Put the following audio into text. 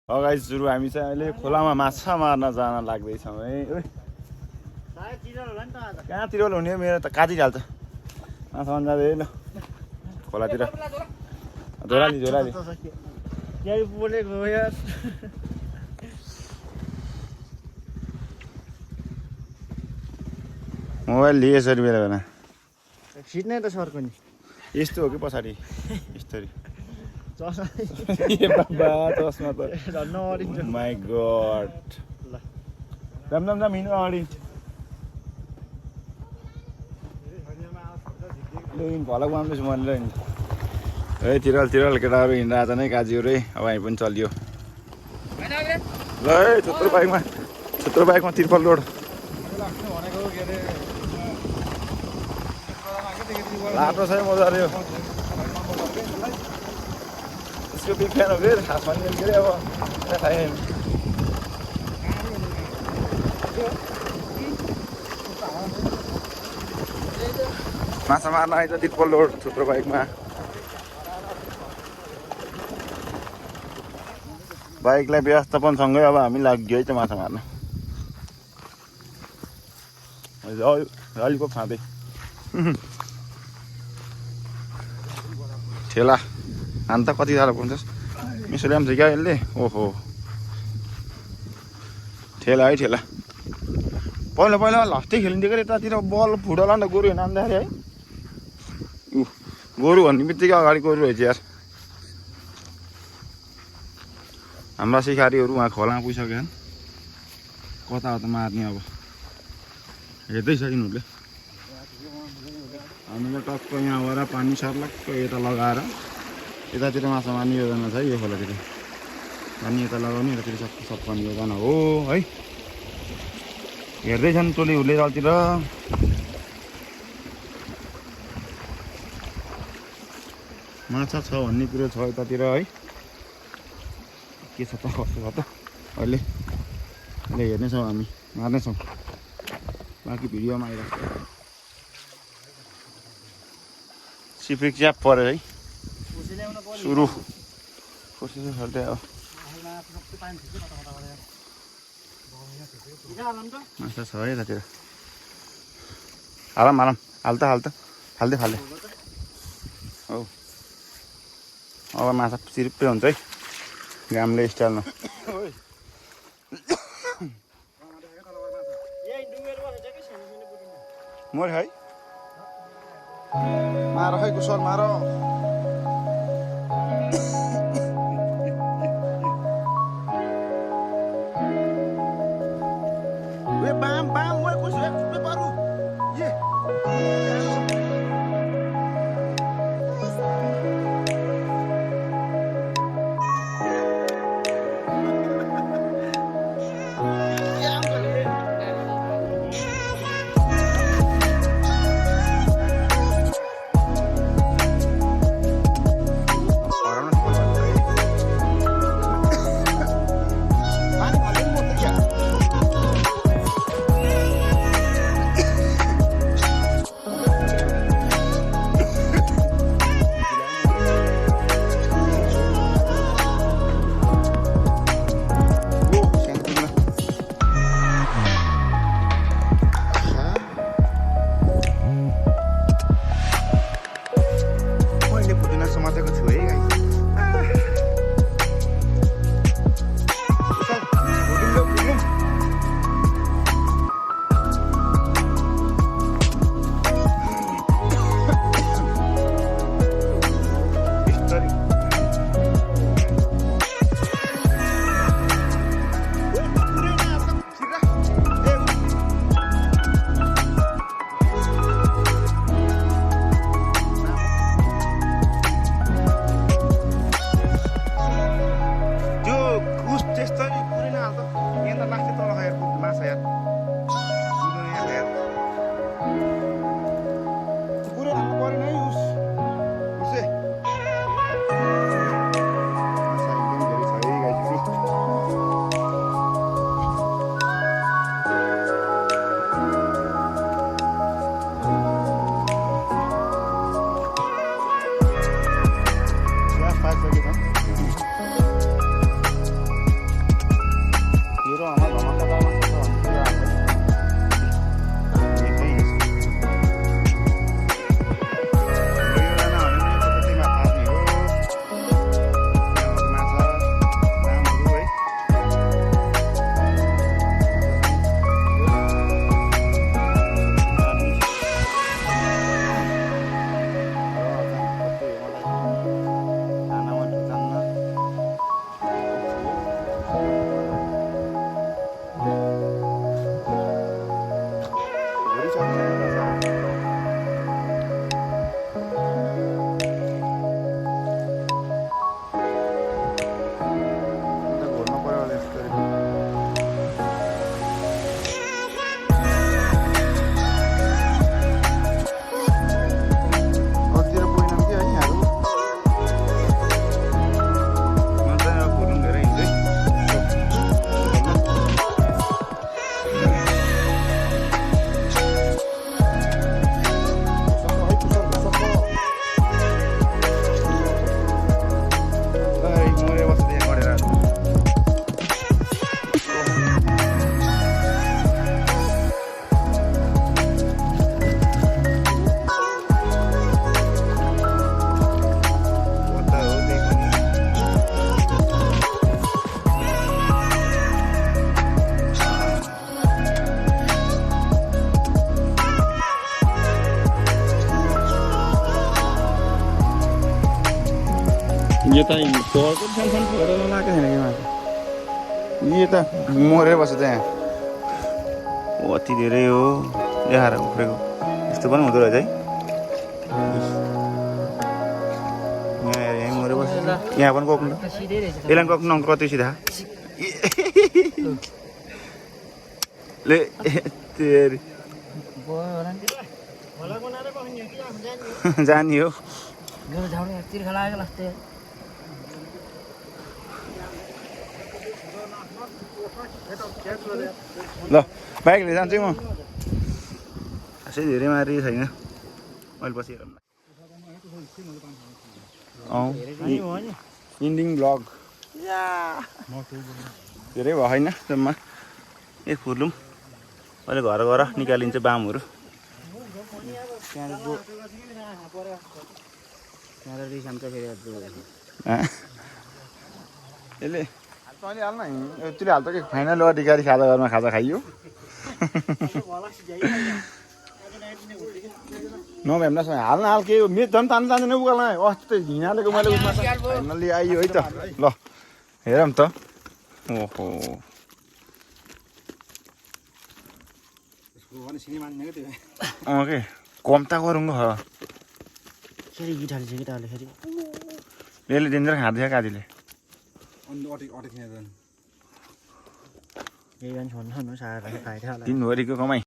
Guys सुरु हामी चाहिँ अहिले खोलामा माछा मार्न जान लाग्दैछौँ है। कहाँतिर हुने मेरो त काटिहाल्छ माछा मार्न जाँदै ल खोलातिर। झोराली यही बोलेको यार। मोबाइल लिए यसरी बेला बेला छिट्नै त सर्को नि यस्तो हो कि पछाडि यस्तरी चस्मा चस्मा त माई गड राम राम राम हिँड्नु अगाडि भलक बनाउँदैछु मैले नि है। तिरल केटाहरू हिँडिरहेको छ नै काजीहरू है। अब हामी पनि चलियो ल है। छुत्रो बाइकमा तिर्पल रोड लाटो छ मजा अरे यसको बिग फ्यान हो फेरि खासमा नि के अरे अब खाएँ माछा मार्न आइज तिर्पल रोड छुत्रो बाइकमा। बाइकलाई व्यवस्थापनसँगै अब हामी लाग्यो है त माछा मार्न। अलिक खाँदै ठेला हान त कति साह्रो पुग्छ मिसो ल्याउँछ क्या यसले। ओहो ठेला है ठेला। पहिला हस्ते खेलिन्थ्यो कि यतातिर बल फुटला नि त गोरु हिँड्न आउँदाखेरि है। गोरु भन्ने बित्तिकै अगाडि गोरु रहेछ यार। हाम्रा सिकारीहरू उहाँ खोलामा पुगिसक्यो कता मार्ने अब हेर्दैछ यिनीहरूले। हामीले टक्क यहाँबाट पानी सर्लक्क यता लगाएर यतातिर माछा मार्ने योजना छ है। यो खोलातिर पानी यता लगाउने यतातिर सब पानी योजना हो है। हेर्दैछन् टोलीहरूले जलतिर। माछा छ भन्ने कुरो छ यतातिर है। के छ त कस्तो छ त अहिले हेर्नेछौँ हामी मार्नेछौँ। बाँकी भिडियोमा आइरहेको सिफ्रिक च्याप पऱ्यो है सुरु कोसिस गर्दै अब माछा छ है यतातिर। हालौँ फाल्दै हौ अब माछा सिरिप्पै हुन्छ है घामले स्टाइलमा। मोर है मार है कुशल मार। घोरमा पऱ्यो होला यस्तो गरी। अतिर पुगेनौँ कि है यहाँहरू घुर्नु धेरै हिँड्दै मरे बस्दै गरेर यो त घरको सानसानो फोटो लगाएको छैन कि माथि यो त मरेर बस्छ त यहाँ अति धेरै हो देखाएर उफ्रेको यस्तो पनि हुँदो रहेछ है यहाँ यहीँ मरेर बस्छ यहाँ पनि गएको यसलाई गएको न कति सिधा ले तेरी जाने हो ल बाइकले जान्छु म खासै धेरै मारिएको छैन मैले पछि हेरौँ इन्डिङ ब्लग धेरै भयो होइन जम्मा ए फुलौँ अहिले घर गएर निकालिन्छ बामहरू यसले तैँले हाल्न यतिले हाल्छ कि फाइनल अधिकारी खाजा घरमा खाजा खाइयो नभ्याम्नुहोस् हाल्न हाल के मेरो झन् तान्नु जान्दैन उकाल्न अस्ति त हिँडालेको मैले उसमा फाइनल्ली आइयो है त ल हेरौँ त ओहो के कम्ता गरौँ हो यसले डेन्जर खाँदैछ काजीले दिनभरिको कमाइ